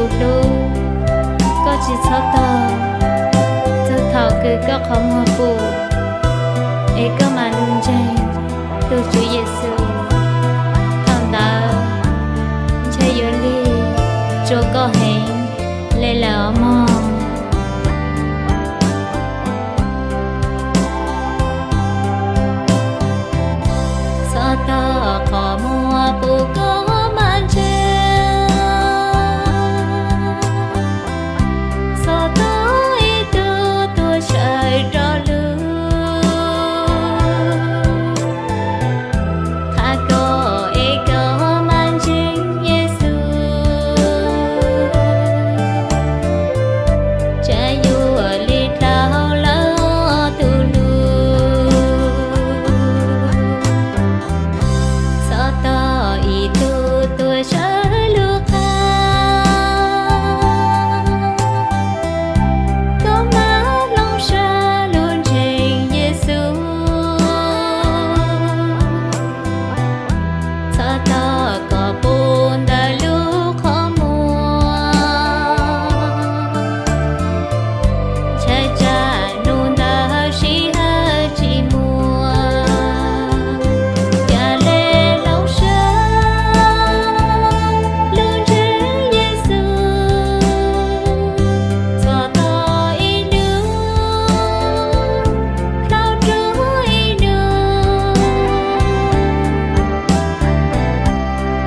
tus hlub, koj tsis txhob tog txog thaum kws koj qhov muag pum es koj mam lug ntseeg tug Tswv Yexus. Thaum ntawd ntshe yuav lig rua koj heev le lawm os mog. Txhob tog qhov muag pum koj mam ntseeg, txhob tog ib tug tuag sawv rov lug. Qha koj es koj mam ntseeg Yexus, tsam yuav lig dlhau lawm tus hlub. Txhob tog ib tug tuag sawv lug qha, koj mam hloov sab lug ntseeg Yexus. Txhob tog koj pum ntawm lub qhov muag, ntshai tsam nub ntawd sij hawm tsis muaj. Yam le hloov sab lug ntseeg Yexus, txhob tog ib nub, dlhau rua ib nub.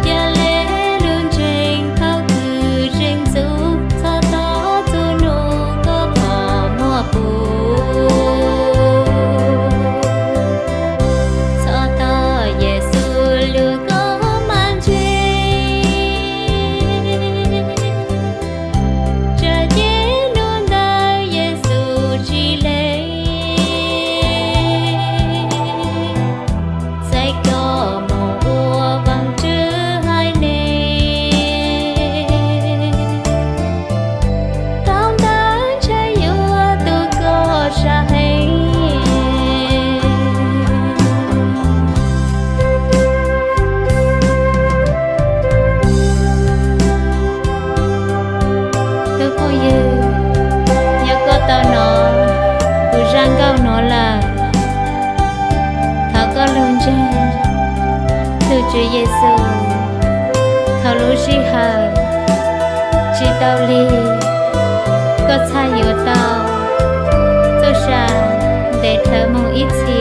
Yam le lug ntseeg thaum kws zeeg ntxuv, txhob tog txug nub koj qhov muag pum. Txhob tog Yexus lug koj mam ntseeg, tsam ces nub ntawd Yexus tsis lees, txais koj mus ua Vaajtswv haiv neeg. Thaum ntawd ntshai yuav tu koj sab heev. Tus phooj ywg, yog koj tau nov kuv zaj nkauj nuav lawm, thov koj lug ntseeg tug Tswv Yexus thaum lub sij hawm tsis tau lig, koj txhaj yuav tau txuj sa ntev dlhawv moog ib txhis.